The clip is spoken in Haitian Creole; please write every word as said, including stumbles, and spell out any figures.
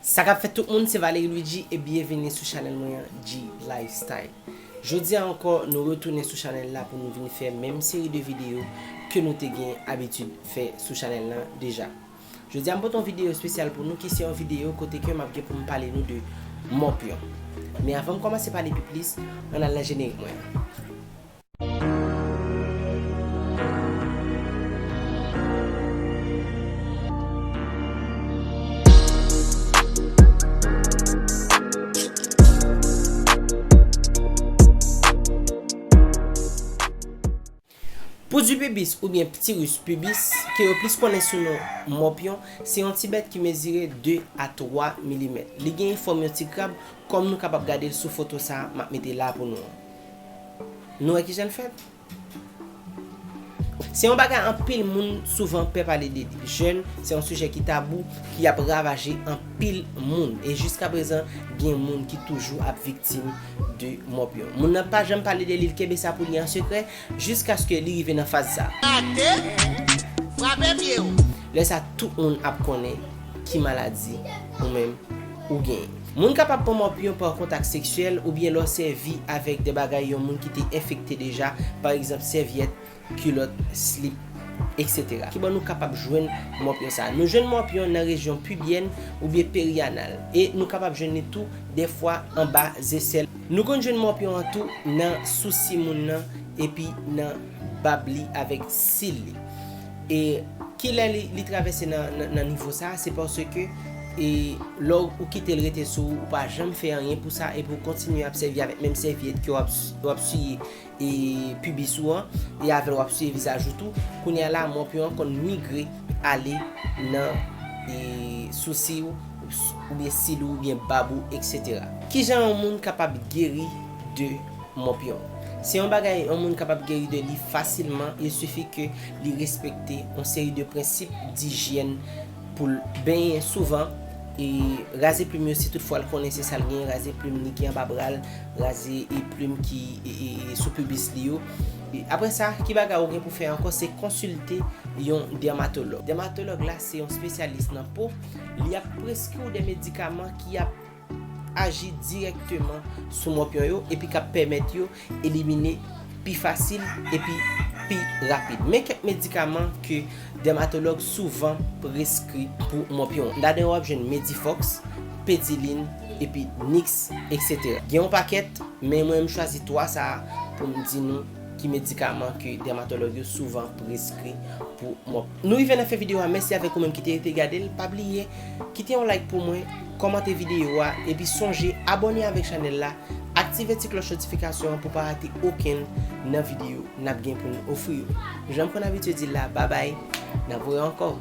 Sa k ap fèt tout moun, se Valery Luigi e byenvini sou chanèl mwen an, G Lifestyle. Jodi a ankò, nou retounen sou chanèl la pou nou vin fè menm seri de videyo ke nou te gen abitid fè sou chanèl lan deja. Jodi a, m pote yon videyo espesyal pou nou ki se yon videyo kote ke m ap gen pou m pale nou de mòpyon. Men avan m kòmanse pale pi plis, ann al nan jenerik mwen an. Pwodui pibis oubyen ptirus pubis, ke yo plis konnen sou non mòpyon, se yon ti bèt ki mezire de a twa milimèt. Li genyen fòm yon ti krab, kòm nou kapab gade l sou foto sa a m ap mete la pou nou an. Nou wè kijan l fèt? Se yon bagay anpil moun souvan pè pale de li. Jèn, se yon sijè ki tabou, ki ap ravaje anpil moun. E jiskaprezan, gen moun ki toujou ap viktim de mòpyon. Moun nan pa janm pale de li, l kenbe sa pou li an sekrè, jiskaske li rive nan faz sa. Ate, frape pye w. Lè sa, tout moun ap konnen ki maladi ou menm ou genyen. Moun kapab pran mòpyon pa kontak seksyèl oubyen lè w sèvi avèk de bagay yon moun ki te enfekte deja, pa egzanp sèvyèt, kilòt, slip, etsetera. Kiban nou kapab jwenn mòpyon sa a? Nou jwenn mòpyon nan rejyon pibyèn oubyen perianal, e nou kapab jwenn li tou dèfwa anba zesèl. Nou konn jwenn mòpyon an tou nan sousi moun nan epi nan bab li avèk sil li. E kilè li, li travèse nan, nan, nan nivo sa a? Se paske, e, lè w kite l rete sou ou, ou pa janm fè anyen pou sa, epi w kontinye ap sèvi avèk menm sèvyèt ke w ap, w ap siye, e, pibis ou an, e avè l w ap siye vizaj ou tou. Kounye a la, mòpyon an konn migre ale nan, e, sousi w, oubyen sil ou, oubyen bab ou, etsetera. Kijan yon moun kapab geri de mòpyon? Se yon bagay yon moun kapab geri de li fasilman, il sifi ke li respekte yon seri de prensip dijyèn, pou l benyen souvan, e raze plim yo si toutfwa l konnen se sa l genyen, raze plim li ki anba bra l, raze e plim ki, e, e, e sou pibis li yo. E apre sa, ki bagay ou gen pou fè ankò, se konsilte yon dèmatològ. Dèmatològ la se yon espesyalis nan po, li ap preskri w de medikaman ki ap aji dirèkteman sou mòpyon yo epi k ap pèmèt yo elimine pi fasil epi pi rapid. Men kèk medikaman ke dèmatològ souvan preskri pou mòpyon. Ladan yo w ap jwenn Medifox, Pedilin, epi Nix, etsetera. Gen yon pakèt, men mwen m chwazi twa sa a pou m di nou ki medikaman ke dèmatològ yo souvan preskri pou mòpyon. Nou rive nan fen videyo a, mèsi avèk ou menm ki te rete gade l. Pa bliye, kite yon like pou mwen, kòmante videyo a, epi sonje abòne avèk chanèl la, aktive ti klòch notifikasyon an pou pa rate okenn nan videyo n ap gen pou n ofri yo. Jan m konn abitye di l la, babay, n ap wè ankò.